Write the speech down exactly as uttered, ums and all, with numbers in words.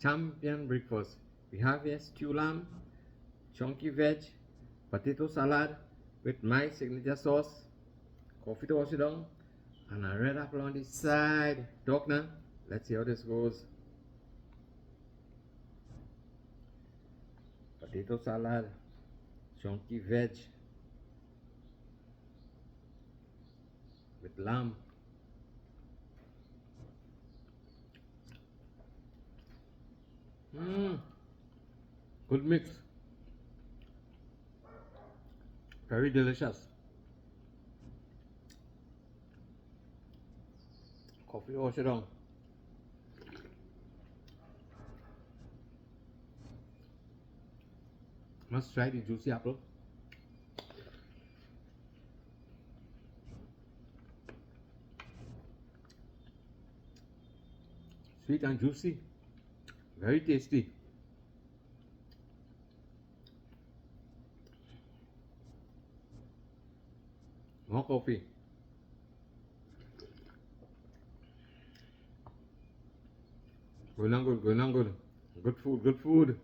Champion breakfast. We have here stew lamb, chunky veg, potato salad with my signature sauce, coffee to wash it down, and a red apple on the side. Dokna, let's see how this goes. Potato salad, chunky veg with lamb. Mm. Good mix. Very delicious. Coffee or shidong. Must try the juicy apple. Sweet and juicy. Very tasty. More coffee. Good and good, good and good. Good food, good food.